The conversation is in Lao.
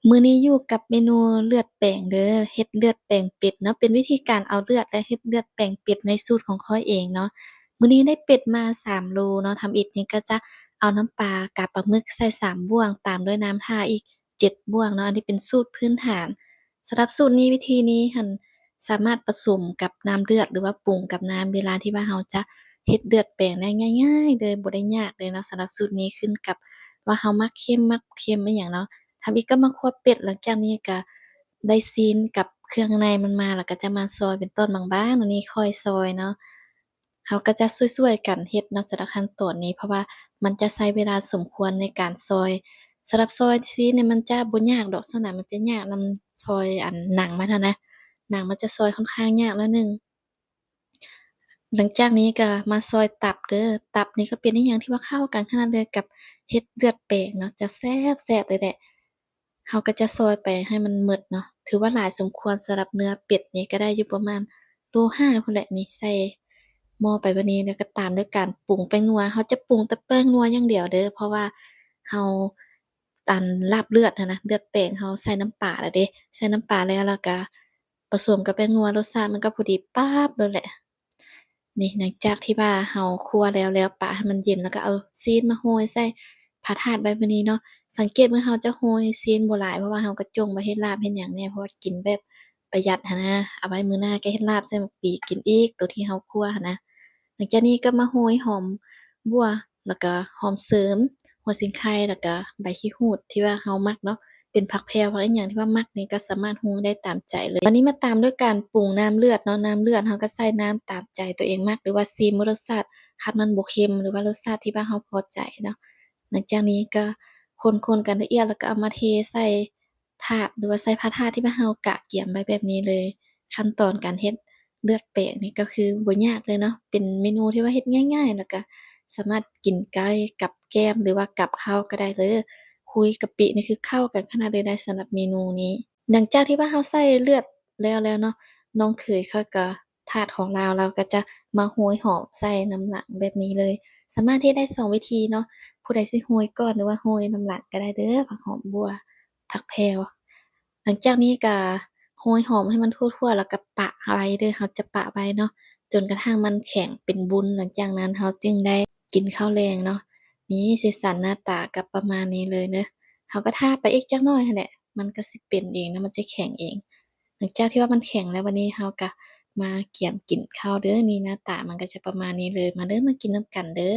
ມື້ນີ້ຢູ່ກັບເມນູເລືອດແປງເດີ ເຮັດເລືອດແປງເປັດເນາະ ເປັນວິທີການເອົາເລືອດ ແລະ ເຮັດເລືອດແປງເປັດໃນສູດຂອງຂ້ອຍເອງເນາະ. ມື້ນີ້ໄດ້ເປັດມາສາມໂລເນາະ. ທຳອິດນີ້ກໍຈະເອົານ້ຳປາກາປາໝຶກໃສ່ສາມບ່ວງ ຕາມດ້ວຍນ້ຳຖ້າອີກເຈັດບ່ວງເນາະ. ອັນນີ້ເປັນສູດພື້ນຖານ. ສຳລັບສູດນີ້ ວິທີນີ້ຫັ້ນ ສາມາດປະສົມກັບນ້ຳເລືອດ ຫຼືວ່າປຸງກັບນ້ຳເວລາທີ່ວ່າເຮົາຈະເຮັດເລືອດແປງໄດ້ງ່າຍໆເລີຍ ບໍ່ໄດ້ຍາກເລີຍເນາະ. ສຳລັບສູດນີ້ຂຶ້ນກັບວ່າເຮົາມັກເຄັມ ມັກເຄັມອີ່ຫຍັງເນາະ. ທຳອິດກໍມາຂົ້ວເປັດ ຫຼັງຈາກນີ້ກໍໄດ້ຊີ້ນກັບເຄື່ອງໃນມັນມາ ແລ້ວກໍຈະມາຊອຍເປັນຕອນບາງໆ. ອັນນີ້ຂ້ອຍຊອຍເນາະ. ເຮົາກໍຈະຊ່ວຍໆກັນເຮັດເນາະ ສຳລັບຂັ້ນຕອນນີ້ ເພາະວ່າມັນຈະໃຊ້ເວລາສົມຄວນໃນການຊອຍ. ສຳລັບຊອຍຊີ້ນນີ້ມັນຈະບໍ່ຍາກດອກ ສ່ວນຫຼາຍມັນຈະຍາກນຳຊອຍອັນໜັງມັນຫັ້ນນະ ໜັງມັນຈະຊອຍຄ່ອນຂ້າງຍາກໜ້ອຍໜຶ່ງ. ຫຼັງຈາກນີ້ກໍມາຊອຍຕັບເດີ ຕັບນີ້ກໍເປັນອີ່ຫຍັງທີ່ວ່າເຂົ້າກັນຂະໜາດເລີຍກັບເຮັດເລືອດແປງເນາະ ຈະແຊບໆເລີຍແຫຼະ. ເຮົາກໍຈະຊອຍໄປໃຫ້ມັນໝົດເນາະ ຖືວ່າຫຼາຍສົມຄວນ. ສຳລັບເນື້ອເປັດນີ້ກໍໄດ້ຢູ່ປະມານໂລຫ້າພຸ້ນແຫຼະ. ນີ້ໃສ່ໝໍ້ໄປບາດນີ້ ແລ້ວກໍຕາມດ້ວຍການປຸງແປ້ງນົວ. ເຮົາຈະປຸງແຕ່ແປ້ງນົວຢ່າງດຽວເດີ ເພາະວ່າເຮົາ ອັນ ລາບເລືອດຫັ້ນນະ ເລືອດແປງ ເຮົາໃສ່ນ້ຳປາແລ້ວເດ້ ໃສ່ນ້ຳປາແລ້ວ ແລ້ວກໍປະສົມກັບແປ້ງນົວ ລົດຊາດມັນກໍພໍດີປາບໂລດແຫຼະ. ນີ້ ຫຼັງຈາກທີ່ວ່າເຮົາຂົ້ວແລ້ວ ແລ້ວປະໃຫ້ມັນເຢັນ ແລ້ວກໍເອົາຊີ້ນມາໂຮຍໃສ່ຜ້າຖາດໄວ້ແບບນີ້ເນາະ. ສັງເກດເບິ່ງ ເຮົາຈະໂຮຍຊີ້ນບໍ່ຫຼາຍ ເພາະວ່າເຮົາກໍຈົ່ງໄວ້ເຮັດລາບເຮັດຫຍັງແດ່ ເພາະວ່າກິນແບບປະຢັດຫັ້ນນະ ເອົາໄວ້ມື້ໜ້າກໍເຮັດລາບໃສ່ໝາກປີກິນອີກ ໂຕທີ່ເຮົາຂົ້ວຫັ້ນນະ. ຫຼັງຈາກນີ້ກໍມາໂຮຍຫອມບົ່ວ ແລ້ວກໍຫອມເສີມ ຫົວສີໄຄ ແລ້ວກໍໃບຂີ້ຫູດທີ່ວ່າເຮົາມັກເນາະ ເປັນຜັກແພວ ຜັກອີ່ຫຍັງທີ່ວ່າມັກນີ້ກໍສາມາດໂຮຍໄດ້ຕາມໃຈເລີຍ. ບາດນີ້ມາຕາມດ້ວຍການປຸງນ້ຳເລືອດເນາະ. ນ້ຳເລືອດເຮົາກໍໃສ່ນ້ຳຕາມໃຈຕົວເອງມັກ ຫຼືວ່າຊີມເບິ່ງລົດຊາດ ຄັນມັນບໍ່ເຄັມ ຫຼືວ່າລົດຊາດທີ່ວ່າເຮົາພໍໃຈເນາະ. ຫຼັງຈາກນີ້ກໍຄົນໆກັນລະອຽດ ແລ້ວກໍເອົາມາເທໃສ່ ຖາດ ຫຼືວ່າໃສ່ຜ້າຖາດທີ່ວ່າເຮົາກະກຽມໄວ້ແບບນີ້ເລີຍ. ຂັ້ນຕອນການເຮັດເລືອດແປງນີ້ກໍຄືບໍ່ຍາກເລີຍເນາະ ເປັນເມນູທີ່ວ່າເຮັດງ່າຍໆ ແລ້ວກໍສາມາດກິນໃກ້ກັບແກ້ມ ຫຼືວ່າກັບເຂົ້າກໍໄດ້ເດີ. ຄຸຍກະປິນີ້ຄືເຂົ້າກັນຂະໜາດເລີຍໄດ໋ ສຳລັບເມນູນີ້. ຫຼັງຈາກທີ່ວ່າເຮົາໃສ່ເລືອດແລ້ວແລ້ວເນາະ ນ້ອງເຂີຍເຂົາກໍ ທາດຂອງລາວ ລາວກໍຈະມາໂຮຍຫອມໃສ່ນຳຫຼັງແບບນີ້ເລີຍ. ສາມາດເຮັດໄດ້ສອງວິທີເນາະ ຜູ້ໃດຊິໂຮຍກ່ອນ ຫຼືວ່າໂຮຍນຳຫຼັງກໍໄດ້ເດີ ຜັກຫອມບົ່ວ ຜັກແພວ. ຫຼັງຈາກນີ້ກໍໂຮຍຫອມໃຫ້ມັນທົ່ວໆ ແລ້ວກໍປະໄວ້ເດີ ເຮົາຈະປະໄວ້ເນາະ ຈົນກະທັ້ງມັນແຂງເປັນວຸ້ນ. ຫຼັງຈາກນັ້ນເຮົາຈຶ່ງໄດ້ກິນເຂົ້າແລງເນາະ. ນີ້ ສີສັນໜ້າຕາກໍປະມານນີ້ເລີຍເດີ ເຮົາກໍຖ້າໄປອີກຈັກໜ້ອຍຫັ້ນແຫຼະ ມັນກໍຊິເປັນເອງເນາະ ມັນຈະແຂງເອງ. ຫຼັງຈາກທີ່ວ່າມັນແຂງແລ້ວ ບັດນີ້ເຮົາກໍມາກຽມກິນເຂົ້າເດີ. ນີ້ໜ້າຕາມັນກໍຈະປະມານນີ້ເລີຍ ມາເດີ ມາກິນນຳກັນເດີ.